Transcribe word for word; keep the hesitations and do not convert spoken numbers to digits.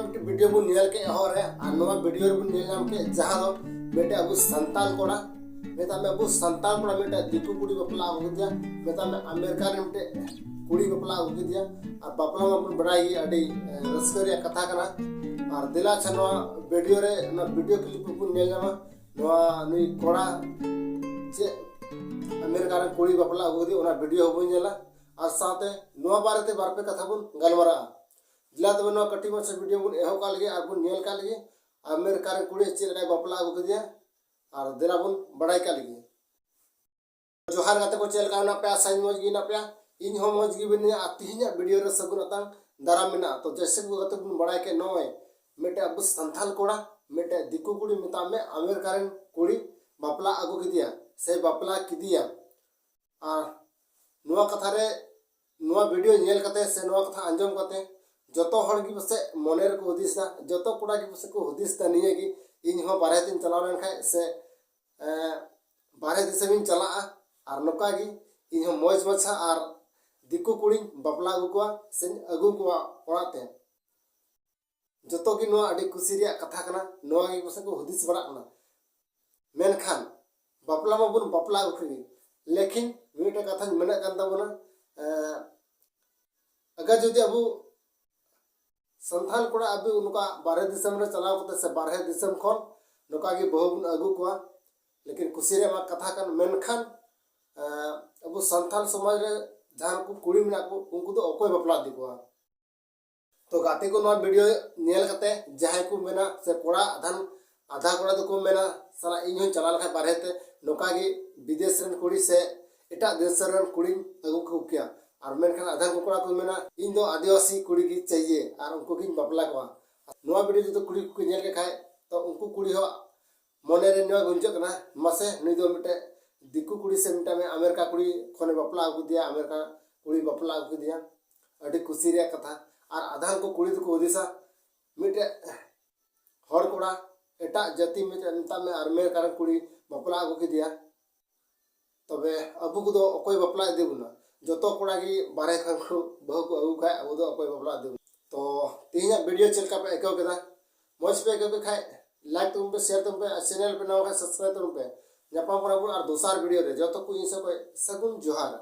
ᱢᱤᱫᱴᱮᱱ ᱵᱷᱤᱰᱤᱭᱳ ᱵᱚᱱ ᱧᱮᱞ ᱠᱮᱫ ᱮᱦᱚᱵ ᱨᱮ, ᱟᱨ ᱱᱚᱣᱟ ᱵᱷᱤᱰᱤᱭᱳ ᱨᱮᱵᱚᱱ ᱧᱮᱞ ᱧᱟᱢ ᱠᱮᱫ ᱡᱟᱦᱟᱸ ᱫᱚ ᱢᱤᱫᱴᱮᱱ ᱟᱵᱚ ᱥᱟᱱᱛᱟᱲ ᱠᱚᱲᱟ, ᱢᱮᱛᱟᱜ ᱢᱮ ᱟᱵᱚ ᱥᱟᱱᱛᱟᱲ ᱠᱚᱲᱟ ᱢᱤᱫᱴᱮᱱ ᱫᱤᱠᱩ ᱠᱩᱲᱤ ᱵᱟᱯᱞᱟ ᱟᱹᱜᱩ ᱠᱮᱫᱮᱭᱟ, ᱢᱮᱛᱟᱜ ᱢᱮ ᱟᱢᱮᱨᱤᱠᱟ ᱨᱮ ᱢᱤᱫᱴᱮᱱ ᱠᱩᱲᱤ ᱵᱟᱯᱞᱟ ᱟᱹᱜᱩ ᱠᱮᱫᱮᱭᱟ᱾ ᱟᱨ ᱵᱟᱯᱞᱟ ᱢᱟᱵᱚᱱ ᱵᱟᱲᱟᱭ ᱜᱮ ᱟᱹᱰᱤ ᱨᱟᱹᱥᱠᱟᱹ ᱨᱮᱭᱟᱜ ᱠᱟᱛᱷᱟ ᱠᱟᱱᱟ᱾ ᱟᱨ ᱫᱮᱞᱟ ᱟᱪᱪᱷᱟ ᱱᱚᱣᱟ ᱵᱷᱤᱰᱤᱭᱳ ᱨᱮ, ᱱᱚᱣᱟ ᱵᱷᱤᱰᱤᱭᱳ ᱠᱞᱤᱯ ᱵᱚᱱ ᱧᱮᱞ ᱧᱟᱢᱟ᱾ ᱱᱚᱣᱟ ᱱᱩᱭ ᱠᱚᱲᱟ ᱪᱮᱫ ᱟᱢᱮᱨᱤᱠᱟ ᱨᱮᱱ ᱠᱩᱲᱤ ᱵᱟᱯᱞᱟ ᱟᱹᱜᱩ ᱠᱮᱫᱮᱭᱟ, ᱚᱱᱟ ᱵᱷᱤᱰᱤᱭᱳ ᱦᱚᱸᱵᱚᱱ ᱧᱮᱞᱟ᱾ ᱟᱨ ᱥᱟᱶᱛᱮ ᱱᱚᱣᱟ ᱵᱟᱨᱮᱛᱮ ᱵᱟᱨᱯᱮ ᱠᱟᱛᱷᱟ ᱵᱚᱱ ᱜᱟᱞᱢᱟᱨᱟᱜᱼᱟ᱾ ᱫᱮᱞᱟ ᱛᱚᱵᱮ ᱱᱚᱣᱟ ᱠᱟᱹᱴᱤᱡ ᱢᱟᱪᱷᱟ ᱵᱷᱤᱰᱤᱭᱳ ᱵᱚᱱ ᱮᱦᱚᱵ ᱠᱟᱜ ᱞᱮᱜᱮ ᱟᱨ ᱵᱚᱱ ᱧᱮᱞ ᱠᱟᱜ ᱞᱮᱜᱮ ᱟᱢᱮᱨᱤᱠᱟ ᱨᱮᱱ ᱠᱩᱲᱤ ᱪᱮᱫ ᱞᱮᱠᱟᱭ ᱵᱟᱯᱞᱟ ᱟᱹᱜᱩ ᱠᱮᱫᱮᱭᱟ᱾ ᱟᱨ ᱫᱮᱞᱟ ᱵᱚᱱ ᱵᱟᱲᱟᱭ ᱠᱟᱜ ᱞᱮᱜᱮ᱾ ᱡᱚᱦᱟᱨ ᱜᱟᱛᱮ ᱠᱚ, ᱪᱮᱫ ᱞᱮᱠᱟ ᱢᱮᱱᱟᱜ ᱯᱮᱭᱟ? ᱟᱥᱟᱧ ᱢᱚᱡᱽ ᱜᱮ ᱢᱮᱱᱟᱜ ᱯᱮᱭᱟ᱾ ᱤᱧ ᱦᱚᱸ ᱢᱚᱡᱽ ᱜᱮ ᱢᱤᱱᱟᱹᱧᱟ᱾ ᱟᱨ ᱛᱤᱦᱤᱧᱟᱜ ᱵᱷᱤᱰᱤᱭᱳ ᱨᱮ ᱥᱟᱹᱜᱩᱱ ᱟᱛᱟᱝ ᱫᱟᱨᱟᱢ ᱢᱮᱱᱟᱜᱼᱟ᱾ ᱛᱚ ᱡᱮᱭᱥᱮ ᱠᱚ ᱜᱟᱛᱮ ᱵᱚᱱ ᱵᱟᱲᱟᱭ ᱠᱮᱫ, ᱱᱚᱜᱼᱚᱭ ᱢᱤᱫᱴᱮᱡ ᱟᱵᱚ ᱥᱟᱱᱛᱟᱞ ᱠᱚᱲᱟ ᱢᱤᱫᱴᱮᱡ ᱫᱤᱠᱩ ᱠᱩᱲᱤ, ᱢᱮᱛᱟᱜ ᱢᱮ ᱟᱢᱮᱨᱤᱠᱟ ᱨᱮᱱ ᱠᱩᱲᱤ ᱵᱟᱯᱞᱟ ᱟᱹᱜᱩ ᱠᱮᱫᱮᱭᱟ ᱥᱮ ᱵᱟᱯᱞᱟ ᱠᱮᱫᱮᱭᱟ᱾ ᱟᱨ ᱱᱚᱣᱟ ᱠᱟᱛᱷᱟ ᱨᱮ, ᱱᱚᱣᱟ ᱵᱷᱤᱰᱤᱭᱳ ᱧᱮᱞ ᱠᱟᱛᱮ ᱥᱮ ᱱᱚᱣᱟ ᱠᱟᱛᱷᱟ ᱟᱸᱡᱚᱢ ᱠᱟᱛᱮ ᱡᱚᱛᱚ ᱦᱚᱲ ᱜᱮ ᱯᱟᱥᱮᱡ ᱢᱚᱱᱮ ᱨᱮᱠᱚ ᱦᱩᱫᱤᱥ ᱫᱟ, ᱡᱚᱛᱚ ᱠᱚᱲᱟ ᱜᱮ ᱯᱟᱥᱮᱡ ᱠᱚ ᱦᱩᱫᱤᱥ ᱫᱟ ᱱᱤᱭᱟᱹ ᱜᱮ, ᱤᱧ ᱦᱚᱸ ᱵᱟᱨᱦᱮ ᱛᱤᱧ ᱪᱟᱞᱟᱣ ᱞᱮᱱᱠᱷᱟᱱ ᱥᱮ ᱮᱸ, ᱵᱟᱨᱦᱮ ᱫᱤᱥᱚᱢᱤᱧ ᱪᱟᱞᱟᱜᱼᱟ, ᱟᱨ ᱱᱚᱝᱠᱟ ᱜᱮ ᱤᱧ ᱦᱚᱸ ᱢᱚᱡᱽ ᱢᱟᱪᱷᱟ ᱟᱨ ᱫᱤᱠᱩ ᱠᱩᱲᱤᱧ ᱵᱟᱯᱞᱟ ᱟᱹᱜᱩ ᱠᱚᱣᱟ ᱥᱮᱧ ᱟᱹᱜᱩ ᱠᱚᱣᱟ ᱚᱲᱟᱜ ᱛᱮ᱾ ᱡᱚᱛᱚ ᱜᱮ ᱱᱚᱣᱟ ᱟᱹᱰᱤ ᱠᱩᱥᱤ ᱨᱮᱭᱟᱜ ᱠᱟᱛᱷᱟ ᱠᱟᱱᱟ, ᱱᱚᱣᱟ ᱜᱮ ᱯᱟᱥᱮᱡ ᱠᱚ ᱦᱩᱫᱤᱥ ᱵᱟᱲᱟᱜ ᱠᱟᱱᱟ᱾ ᱢᱮᱱᱠᱷᱟᱱ ᱵᱟᱯᱞᱟ ᱢᱟᱵᱚᱱ ᱵᱟᱯᱞᱟ ᱟᱹᱜᱩ ᱠᱮᱫ ᱜᱮ, ᱞᱮᱠᱤᱱ ᱢᱤᱫᱴᱮᱱ ᱠᱟᱛᱷᱟᱧ ᱢᱮᱱᱮᱫ ᱠᱟᱱ ᱛᱟᱵᱚᱱᱟ, ᱮᱸ, ᱟᱜᱟᱨ ᱡᱩᱫᱤ ᱟᱵᱚ ᱥᱟᱱᱛᱟᱲ ᱠᱚᱲᱟ ᱟᱵᱚ ᱱᱚᱝᱠᱟ ᱵᱟᱨᱦᱮ ᱫᱤᱥᱚᱢ ᱨᱮ ᱪᱟᱞᱟᱣ ᱠᱟᱛᱮ ᱥᱮ ᱵᱟᱨᱦᱮ ᱫᱤᱥᱚᱢ ᱠᱷᱚᱱ ᱱᱚᱝᱠᱟ ᱜᱮ ᱵᱟᱹᱦᱩ ᱵᱚᱱ ᱟᱹᱜᱩ ᱠᱚᱣᱟ, ᱞᱮᱠᱤᱱ ᱠᱩᱥᱤ ᱨᱮᱭᱟᱜ ᱢᱟ ᱠᱟᱛᱷᱟ ᱠᱟᱱ, ᱢᱮᱱᱠᱷᱟᱱ ᱮᱸ, ᱟᱵᱚ ᱥᱟᱱᱛᱟᱲ ᱥᱚᱢᱟᱡᱽ ᱨᱮ ᱡᱟᱦᱟᱸ ᱠᱚ ᱠᱩᱲᱤ ᱢᱮᱱᱟᱜ ᱠᱚ, ᱩᱱᱠᱩ ᱫᱚ ᱚᱠᱚᱭ ᱵᱟᱯᱞᱟ ᱤᱫᱤ ᱠᱚᱣᱟ? ᱛᱚ ᱜᱟᱛᱮ ᱠᱚ, ᱱᱚᱣᱟ ᱵᱷᱤᱰᱤᱭᱳ ᱧᱮᱞ ᱠᱟᱛᱮ ᱡᱟᱦᱟᱸᱭ ᱠᱚ ᱢᱮᱱᱟ ᱥᱮ ᱠᱚᱲᱟ, ᱟᱫᱷᱟᱱ ᱟᱫᱷᱟ ᱠᱚᱲᱟ ᱫᱚᱠᱚ ᱢᱮᱱᱟ, "ᱥᱟᱞᱟ, ᱤᱧ ᱦᱚᱸᱧ ᱪᱟᱞᱟᱣ ᱞᱮᱱᱠᱷᱟᱱ ᱵᱟᱨᱦᱮ ᱛᱮ ᱱᱚᱝᱠᱟ ᱜᱮ ᱵᱤᱫᱮᱥ ᱨᱮᱱ ᱠᱩᱲᱤ ᱥᱮ ᱮᱴᱟᱜ ᱫᱮᱥ ᱨᱮᱱ ᱠᱩᱲᱤᱧ ᱟᱹᱜᱩ ᱠᱚ ᱠᱮᱭᱟ᱾" ᱟᱨ ᱢᱮᱱᱠᱷᱟᱱ ᱟᱫᱷᱟᱱ ᱠᱚ ᱠᱚᱲᱟ ᱠᱚ ᱢᱮᱱᱟ, "ᱤᱧ ᱫᱚ ᱟᱹᱫᱤᱵᱟᱹᱥᱤ ᱠᱩᱲᱤ ᱜᱮ ᱪᱟᱹᱦᱤᱭᱮ ᱟᱨ ᱩᱱᱠᱩ ᱜᱤᱧ ᱵᱟᱯᱞᱟ ᱠᱚᱣᱟ᱾" ᱱᱚᱣᱟ ᱵᱷᱤᱰᱤᱭᱳ ᱡᱩᱫᱤ ᱠᱩᱲᱤ ᱠᱚᱠᱚ ᱧᱮᱞ ᱠᱮᱫ ᱠᱷᱟᱡ, ᱛᱚ ᱩᱱᱠᱩ ᱠᱩᱲᱤ ᱦᱚᱸ ᱢᱚᱱᱮ ᱨᱮ ᱱᱚᱣᱟ ᱜᱩᱸᱡᱟᱹᱜ ᱠᱟᱱᱟ, ᱢᱟᱥᱮ ᱱᱩᱭ ᱫᱚ ᱢᱤᱫᱴᱮᱡ ᱫᱤᱠᱩ ᱠᱩᱲᱤ ᱥᱮ ᱢᱤᱫᱴᱟᱝ ᱟᱢᱮᱨᱤᱠᱟ ᱠᱩᱲᱤ ᱠᱷᱚᱱᱮ ᱵᱟᱯᱞᱟ ᱟᱹᱜᱩ ᱠᱮᱫᱮᱭᱟ, ᱟᱢᱮᱨᱤᱠᱟ ᱠᱩᱲᱤ ᱵᱟᱯᱞᱟ ᱟᱹᱜᱩ ᱠᱮᱫᱮᱭᱟ, ᱟᱹᱰᱤ ᱠᱩᱥᱤ ᱨᱮᱭᱟᱜ ᱠᱟᱛᱷᱟ᱾ ᱟᱨ ᱟᱫᱷᱟᱱ ᱠᱚ ᱠᱩᱲᱤ ᱫᱚᱠᱚ ᱦᱩᱫᱤᱥᱟ, ᱢᱤᱫᱴᱮᱡ ᱦᱚᱲ ᱠᱚᱲᱟ ᱮᱴᱟᱜ ᱡᱟᱹᱛᱤ ᱢᱤᱫᱴᱮᱡ ᱢᱮᱛᱟᱜ ᱢᱮ ᱟᱨ ᱟᱢᱮᱨᱤᱠᱟ ᱨᱮᱱ ᱠᱩᱲᱤ ᱵᱟᱯᱞᱟ ᱟᱹᱜᱩ ᱠᱮᱫᱮᱭᱟ, ᱛᱚᱵᱮ ᱟᱵᱚ ᱠᱚᱫᱚ ᱚᱠᱚᱭ ᱵᱟᱯᱞᱟ ᱤᱫᱤ ᱵᱚᱱᱟ? ᱡᱚᱛᱚ ᱠᱚᱲᱟ ᱜᱮ ᱵᱟᱨᱦᱮ ᱠᱷᱚᱱ ᱠᱚ ᱵᱟᱹᱦᱩ ᱠᱚ ᱟᱹᱜᱩ ᱠᱷᱟᱡ ᱟᱵᱚ ᱫᱚ ᱚᱠᱚᱭ ᱵᱟᱯᱞᱟ ᱤᱫᱤ ᱵᱚᱱᱟ? ᱛᱚ ᱛᱮᱦᱮᱧᱟᱜ ᱵᱷᱤᱰᱤᱭᱳ ᱪᱮᱫ ᱞᱮᱠᱟ ᱯᱮ ᱟᱹᱭᱠᱟᱹᱣ ᱠᱮᱫᱟ? ᱢᱚᱡᱽ ᱯᱮ ᱟᱹᱭᱠᱟᱹᱣ ᱠᱮᱫ ᱠᱷᱟᱡ ᱞᱟᱭᱤᱠ ᱛᱟᱵᱚᱱ ᱯᱮ, ᱥᱮᱭᱟᱨ ᱛᱟᱵᱚᱱ ᱯᱮ, ᱟᱨ ᱪᱮᱱᱮᱞ ᱯᱮ ᱱᱟᱣᱟ ᱠᱷᱟᱡ ᱥᱟᱵᱥᱠᱨᱟᱭᱤᱵ ᱛᱟᱵᱚᱱ ᱯᱮ᱾ ᱧᱟᱯᱟᱢ ᱠᱟᱱᱟ ᱵᱚᱱ ᱟᱨ ᱫᱚᱥᱟᱨ ᱵᱷᱤᱰᱤᱭᱳ ᱨᱮ᱾ ᱡᱚᱛᱚ ᱠᱚ ᱤᱧ ᱥᱮᱫ ᱠᱷᱚᱡ ᱥᱟᱹᱜᱩᱱ ᱡᱚᱦᱟᱨ᱾